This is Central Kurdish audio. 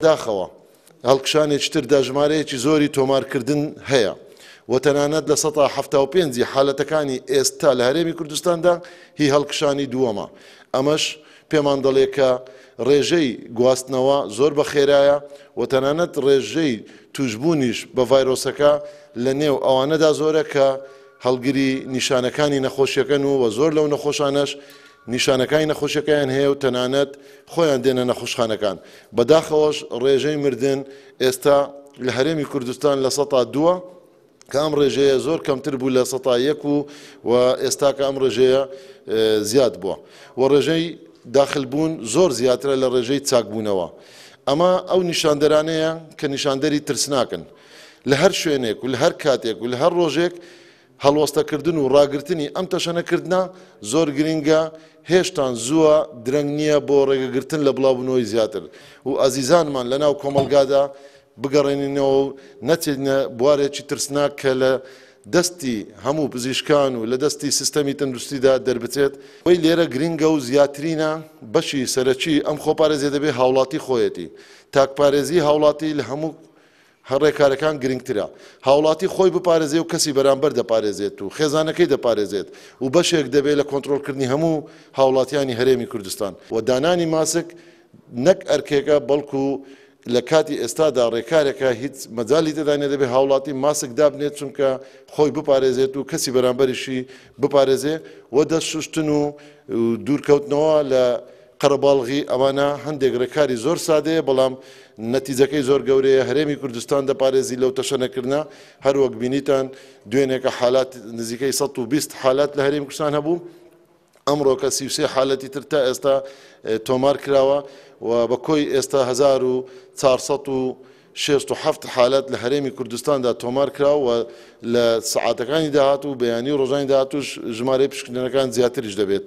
داخەوە هەڵکشانێکی تردا ژمارەیەکی زۆری تۆمارکردن هەیە و تەنانەت 75% ی حالەتەکانی ئێستا لە هەرێمی کوردستاندا هی هەڵکشانی دووەمە. ئەمەش پێمان دەڵێ کە ڕێژەی گواستنەوە زۆر بە خێرایە و تەنانەت ڕێژەی تووشبوونیش بە ڤایرۆسەکە لە نێو ئەوانەدا زۆرە کە هەڵگری نیشانەکانی نەخۆشیەکەن و زۆر لەو نەخۆشانەش نیشانەکانی نەخۆشیەکەیان هەیە و تەنانەت خۆیان دێنە نەخۆشخانەکان. بەداخەوەش ڕێژەی مردن ئێستا لە هەرێمی کوردستان 2%ە، کە ئەم ڕێژەیە زۆر کەمتر بوو 1% و ئێستا کە ئەم ڕێژەیە زیاد بووە و ڕێژەی داخل بوون زۆر زیاترە لە ڕێژەی چاکبوونەوە. ئەمە ئەو نیشاندەرانەیە کە نیشاندەری ترسناکن. لە هەر شوێنێک و لە هەر کاتێک و لە هەر ڕۆژێک هەڵوەستەکردن و ڕاگرتنی ئەم تەشەنەکردنە زۆر گرنگە. هێشتان زووە، درەنگ نییە بۆ ڕێگەگرتن لە بڵاوبوونەوەی زیاتر و ئازیزانمان لەناو کۆمەڵگادا بگەڕێنینەوە و نەچێنە بوارێکی ترسناک کە لە دەستی هەموو پزیشکان و لە دەستی سیستەمی تەندروستیدا دەربچێت. ئەوەی لێرە گرنگە و زیاترینە بەشی سەرەکی ئەم خۆپارێزیە دەبێت هاوڵاتی خۆیەتی. تاکپارێزی هاوڵاتی لە هەموو ڕێکارەکان گرنگترە. هاوڵاتی خۆی بپارێزێ و کەسی بەرامبەر دەپارێزێت و خێزانەکەی دەپارێزێت و بەشێک دەبێت لە کۆنترۆڵکردنی هەموو هاوڵاتیانی هەرێمی کوردستان. و دانانی ماسک نەک ئەرکێکە، بەڵکو لە کاتی ئێستادا ڕێکارێکە هیچ مەجالی تێدا نییە، دەبێت هاوڵاتی ماسک دابنێت چونکە خۆی بپارێزێت و کەسی بەرامبەریشی بپارێزێ. و دەست شوشتن و دوورکەوتنەوە لە قەرەباڵغی ئەوانە هەندێک ڕێکاری زۆر سادەیە، بەڵام نەتیجەکەی زۆر گەورەیە. هەرێمی کوردستان دەپارێزی لەو تەشەنەکردنە. هەروەک بینیتان دوێنێکە حالات نزیکەی 120 حالات لە هەرێمی کوردستان هەبوو، ئەمڕۆکە 33 حالەتی تر تا ئێستا تۆمار کراوە و بە کۆی ئێستا 1467 حالەت لە هەرێمی کوردستاندا تۆمار کراوە و لە سەعاتەکانی داهاتوو، بەیانی و ڕۆژانی داهاتووش ژمارەی پشکنەرەکان زیاتریش دەبێت.